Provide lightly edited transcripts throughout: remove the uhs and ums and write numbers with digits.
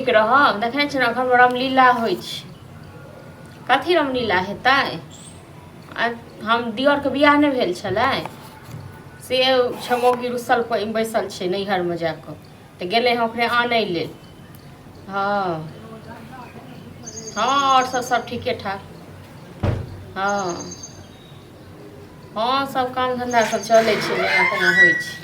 नीक रहब? देखै छी ने, घरमे रामलीला होइ छै। कथी रामलीला हेतै? आ हम दिअरके बियाह नहि भेल छलै, से छै मौगी रुसल बैसल छै नैहरमे जा कऽ, तऽ गेलै हँ ओकरे आनै लेल। हँ हँ, आओर सब सब ठीके ठाक। हँ हँ, सब काम धन्धा सब चलै छै, जेना तेना होइ छै।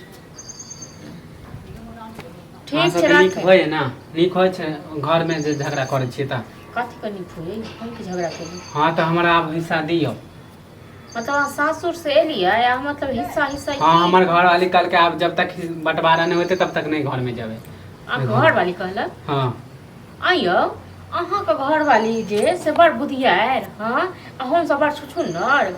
अहाँ ठीक छै, सबके नीक राखै। होइए ने? नीक होइ छै घरमे जे झगड़ा करै छियै तऽ? कथी के नीक होइए? हम की झगड़ा केलियै? हँ, तऽ हमरा आब हिस्सा दियौ। मतलब अहाँ सासुर से एलियै आ मतलब हिस्सा हिस्सा? हँ। की? हमर घरवाली कहलकै, आब जब तक बँटवारा नहि होतै तब तक नहि घरमे जेबै। अहाँके घरवाली कहलक? हँ। आइयौ, अहाँके घरवाली जे से बड़ बुधियार। हँ, आ हमसब बड़ छुछुन्नर।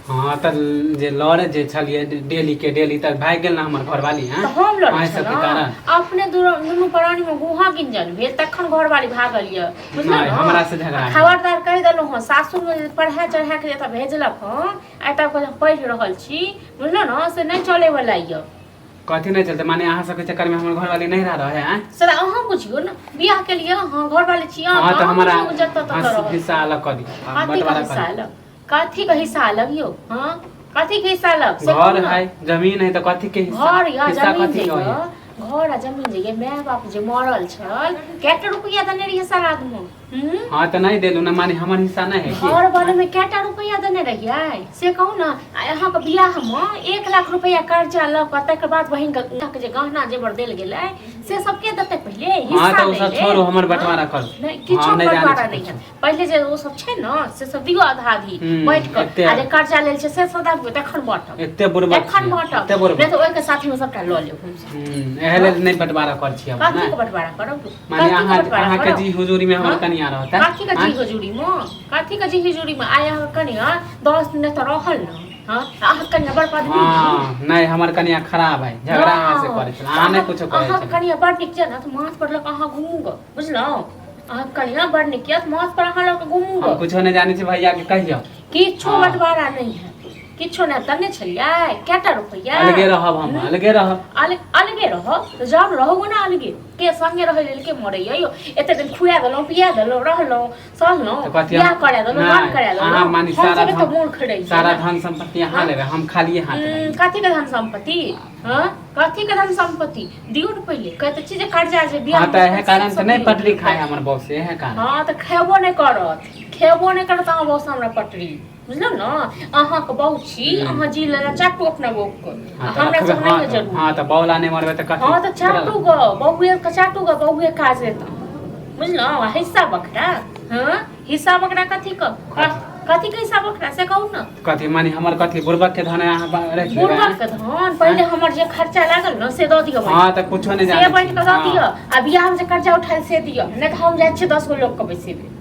हँ, तऽ जे लड़े जे छलियै डेली के डेली, तऽ भागि गेल ने हमर घरवाली। हँ। तऽ हम लड़ै अहीं सबके छलहुँ? कारण। अपने दुनू प्राणी मे गुहा गिंजन भेल, तखन घरवाली भागल यऽ, बुझलहुँ नहि, ने? हमरा से झगड़ा आ भेल। खबरदार, कहि देलहुँ हँ, सासुरमे जे पढ़ा चढ़ा के एतऽ भेजलक हँ, आइ तक हम पढ़ि रहल छी, बुझलहुँ ने, से नहि चलैवला यऽ। कथी नहि चलते? माने अहाँ सबके चक्कर में हमर घरवाली नहीं रह रहे हैं? सर, अहाँ बुझियौ ने, बियाह के लिए अहाँ घरवाली छी अहाँ। हाँ, तो अहाँ हमारा बुझियौ जतऽ ततऽ हाँ, रहत। हिस्सा अलग कर दी। कथी के बंटवारा हिस्सा कर दी। अलग? कथी के हिस्सा अलग यौ? हाँ, कथी के हिस्सा अलग से घर कहू ने। है, जमीन है, तो कथी के हिस्सा? घर या हिस्सा जमीन कथी जे के यऽ, होइए? घर आ जमीन जे यऽ, माय बाप जे मरल छल, कएटा रुपैआ देने रहियै श्राद्ध मे? हूँ? हाँ, तो नहीं देलू ना, माने हमर हिस्सा नहीं है की? घर बने में कएटा रुपैआ देने रहियै से कहू ने। आ अहाँके बियाह मे 1 लाख रुपैआ कर्जा लऽ कऽ तकर बाद बहिन के अहाँके जे गहना जेवर देल गेलै, से सब के देतै पहिले? हाँ, हिस्सा तो उ दै सब लेल। छोड़ू, हमर हाँ? बंटवारा करू। नहि, किछो हम नहि जानै बंटवारा छी नहि कुछो। है। पहिले जे ओ सब छै ने, से सब दियौ आधा आधी बाँटि कऽ। एते आ जे कर्जा लेल छै से सब दऽ दियौ, तखन बाँटब। एते बुड़बक तखन छियै, बाँटब। एते बुड़बक। नहि तऽ ओहिके साथीमे सबटा लऽ लेब हमसब। एहे लेल नहि बंटवारा कर छियै हम। कथी नहि के बंटवारा करब? माने कथी के अहाँ बंटवारा अहाँके करब? जी हुजूरी में हमर हाँ? कनिया रहतै। कथी के जी आँय? हुजूरी मे? कथी के जी हुजूरी मे? आइ अहाँ कनिया 10 दिन तऽ रहल ने। हाँ, अहाँ कनिया बड़ पदमी। हाँ, नहीं, हमर कनिया खराब है, झगड़ा अहाँ से करै छल, अहाँ नहि कुछो करै अहाँ छल। कनिया बड़ नीक छै ने, तऽ माथ पर लऽ कऽ अहाँ घुमू गऽ, बुझलहुँ? अहाँ कनिया बड़ नीक यऽ, माथ पर अहाँ लऽ कऽ घुमू हम गऽ। कुछो नहि जानै छी, भैया के कहियौ। किछो हाँ। बंटवारा नहि है, किछो नहि। तने छलियै कएटा रुपैआ? अलगे रहब हम, अलगे रहब। अलगे रहब तऽ जब रहू ने अलगे, के संगे रहै लेल के मरैया यौ? एते दिन खुआ देलहुँ, पिया देलहुँ, रहलहुँ, सहलहुँ, तऽ कथी बियाह करा देलहुँ, नहि, दान करा अहाँ देलहुँ। मानी हम सारा सब एतऽ धन मूर्ख रहियै सारा ने। धन संपत्ति अहाँ हाँ? लेबै, हम खालिए हाथ रहबै। कथी के धन संपत्ति? हाँ, कथी के धन संपत्ति? दियौ ने पहिले। कहै तऽ छी जे कर्जा जे बियाह हाँ, तऽ इएह कारण से तऽ नहि दियौ। पटरी खाय हमर बॉस, इएह कारण। हाँ, तऽ खेबो नहि करत, खेबो नहि करत अहाँ बौस हमरा पटरी, बुझलहुँ ने? अहाँके बहू छी, अहाँ जी लेला चाटू अपना बहूके। हाँ, तऽ हमरा रखबै। सब हाँ नहि तऽ जरूर। हाँ, तऽ बौला नहि मरबै तऽ कथी? हाँ, तऽ चाटू गो बहुए के, चाटू गो बहुए काज देता, बुझलहुँ? आ हिस्सा बखरा? हाँ, हिस्सा बखरा कथी के? कथी के हिस्सा बखरा से कहू ने। कथी माने हमर कथी बुड़बक के धन अहाँ राखि लेबै? बुढ़बक के धन? पहिले हमर जे खर्चा लागल ने, से दऽ दिअ। हाँ, तऽ कुछो नहि से जानै बाँटि छी। कऽ दऽ हाँ। दिअ आ बियाह मे जे कर्जा उठायल से दिअ, नहि तऽ हम जाइ छियै 10 गो लोक के बैसेबै।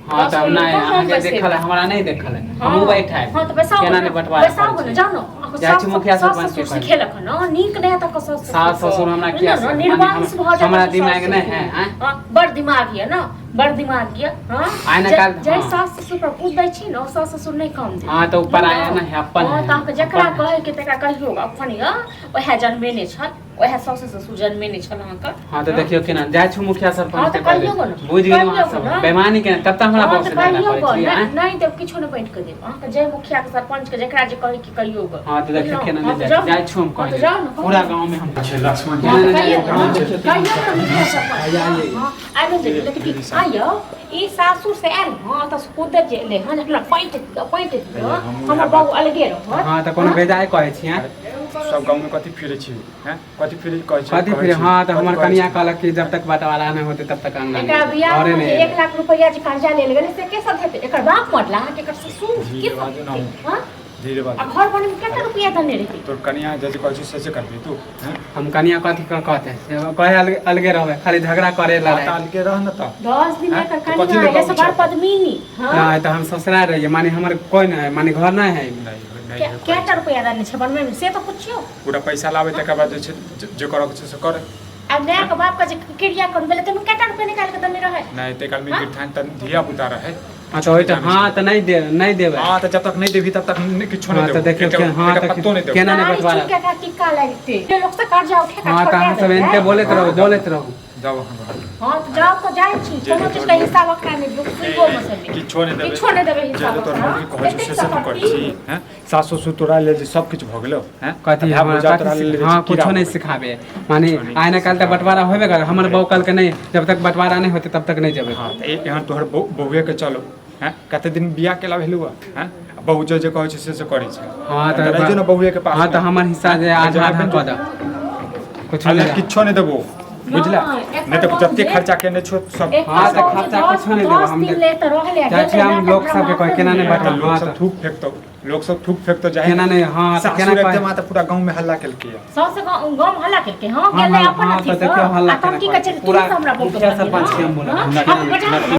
हाँ, 10 तऽ गो नहि लोक के हम अहाँके बैसेबै। देखल है, हमरा नहि देखल है, हमहूँ बैठायब। हाँ, तऽ बैसाउ केना ने। नहि बंटवारा बैसाउ करै ने, छी? जाउ ने। अहाँके जाइ छी सास मुखिया सास सरपंच के ससुर कहै। सिखेलक हन ने, नीक नहि हेतऽ सास ससुर। सास ससुर हमरा किया बुझलहुँ ने? सिखेलक? निर्वंश भऽ जायत हमरा सास दिमाग नहि ससुर। है, आँय? हाँ, बड़ दिमाग यऽ ने, बड़ दिमाग यऽ। हाँ, आइ ने काल्हि- जाहि हाँ। सास ससुर पर कूद दै छी ने, ओ सास ससुर नहि काम देत। हाँ, तऽ ओ पराया नहि है, अपन हाँ, है, तऽ अहाँके जकरा अपन है। कहै के तकरा कहियौ, अपन यऽ, ओएह जन्मेने छल, ओएह सास ससुर जन्मेने छल अहाँके। हाँ, तऽ देखियौ केना जाइ छी मुखिया हाँ, सरपंच तऽ के कहै। कहियौ ने। बुझि गेलहुँ अहाँ कहियौ सब ने। बेमानी केना, तब तऽ हमरा हाँ, बॉस तऽ से झगड़ा कहियौ करै गऽ, छी। नहि आँय? नहि देब, किछो नहि बाँटि कऽ देब अहाँके। जय मुखिया के, सरपंच के, जकरा जे कहै के कहियौ गऽ। हाँ, तऽ देखियौ बुझलहुँ? केना हाँ, नहि तऽ जाइ जाउ जाइ छी हम हाँ, कहै तऽ जाउ ने, पूरा कहू। गाँव में हम छै लक्ष्मण। हाँ, तऽ नहि, कहियौ नहि, ने, देखियौ कहियौ ने मुखिया सरपंच। आइए, आइए। हाँ, आबि जेबै, लेकिन की आइयौ, ई सासुर से आयल हँ, तऽ कुदत जे एलै हँ, जकरा पाँटि दिअ, पाँटि दिअ, हमहूँ हमर इएह बहू अलगे रहत। हाँ, तऽ कोनो बेजाय कहै छी आँय? सब गाँव में कथी फिरै छी हैं? कथी फिरै कहै छी? कथी कहै फिर? छी? हाँ, तऽ कथी हमर कहै कनिया छी? कहलक कि जब तक बंटवारा नहि होतै तब तक अंगना एकरा नहि बियाह घरे मे नहि जे एबै। 1 लाख रुपैआ जे कर्जा लेल गेलै, से के सब हेतै? एकर बाप मरला अहाँके, एकर ससुर धीरे के सब बाजू ने। हेतै? हाँ? धीरे आ बाजू। घर बने में कते रुपैआ देने रही? तोर कनिया जे जे कहै छी से से करबही तू हैं? हम कनिया कथी के कहते से कहे अलगे अलगे रहबै, खाली झगड़ा करे हाँ, लड़ाई। तऽ अलगे रह ने तऽ। 10 दिन हैं? एकर तऽ कथी कनिया लए एलै से कहू बड़ छै? पद्मिनी। हाँ, नहि, तऽ हम ससुराल रहियै, माने हमर कोइ नहि है, माने घर नहि है। नहि नहि के- कएटा रुपैआ देने छै बनबै मे, से तऽ पुछियौ। पूरा पैसा लाबै, तकर बाद जे छै जे करऽ के छै से कर। आ माय के बाप के जे क्रिया करबै भेलै, ताहिमे कएटा रुपैआ निकालि कऽ देने रहै? नहि, ताहि कालमे गिरथान तऽ धिया पुता रहै। हाँ, तऽ ओहिठाम हाँ, तऽ नहि दे, नहि देबै। हाँ, तऽ जब तक नहि देबही तब तक नहि किछो हाँ, नहि तऽ देबो। देखियौ हाँ, एकटा तऽ पत्तो नहि देबो। केना नहि दाढ़ी बंटवारा चुन के एकरा टिक्का लगतै, जे लोक से कर्जा उठे के हाँ, तऽ अहाँ सब एनते बोलैत रहू, बोलैत रहू। जाओ अहाँ घर। हँ तऽ जाउ तऽ जाइ छी, जे कोनो जे चीजके तोहर हिस्सा बखरा नहि दियौ, सुइबो मे से नहि। किछो नहि देबै। किछो नहि देबै जे हिस्सा जे तोहर बखरा। मम्मी कहै छौ एतेक से से तू सफर करै की? छी हैं? सास ससुर तोरा लेल जे सब किछु भऽ गेलौ हैं? कथी भाय हमरा भौजाइ तोरा कथी लेल जे हाँ कीड़ा कुछो नहीं भऽ गेलौ। सिखाबे, माने कुछो नहीं आइ ने काल्हि तऽ सिखाबे। बंटवारा होबे कर। हमर बहू कहलकै नहीं, जब तक बंटवारा नहीं होते तब तक नहीं जेबै। हाँ तऽ एहन तोहर बहुए के चलो हैं? कते दिन बियाह केला भेलौ हैं? आ बहु जे जे कहै छै से से करै छै। हाँ तऽ रहि जो ने बहुए के पास। हाँ तऽ हमर हिस्सा जे आधा आधा कऽ दऽ, कुछो अरे नहीं। किछो नहि देबो, बुझला? नहि, नहि तऽ एकर जते बहु खर्चा केने छो सब। एक हाँ, तऽ बहु जे खर्चा 10 कुछो नहि देबो 10 हम। दिन ले तऽ रहले आ जाइ छी गेलै हम ना, लोक तऽ सबके कहै, केना नहि तऽ बँटल। लोक हाँ सब तऽ थूक फेकतौ, लोक सब थूक फेकतौ जाहि। केना नहि, हाँ तऽ सासुर केना अबिते कहै। मात्र पूरा गाँव में हल्ला केलकै। सौंसे गाँव गाँव हल्ला केलकै। हँ हाँ गेलै हाँ अपन हाँ अथी तऽ सँ। देखियौ हल्ला आ तब केना की करै कहै छै। छै, पूरा तू हमरा बहुके मुखिया बनेलह? सरपंच के हम बोलब। हँ? हमरा हम बजा।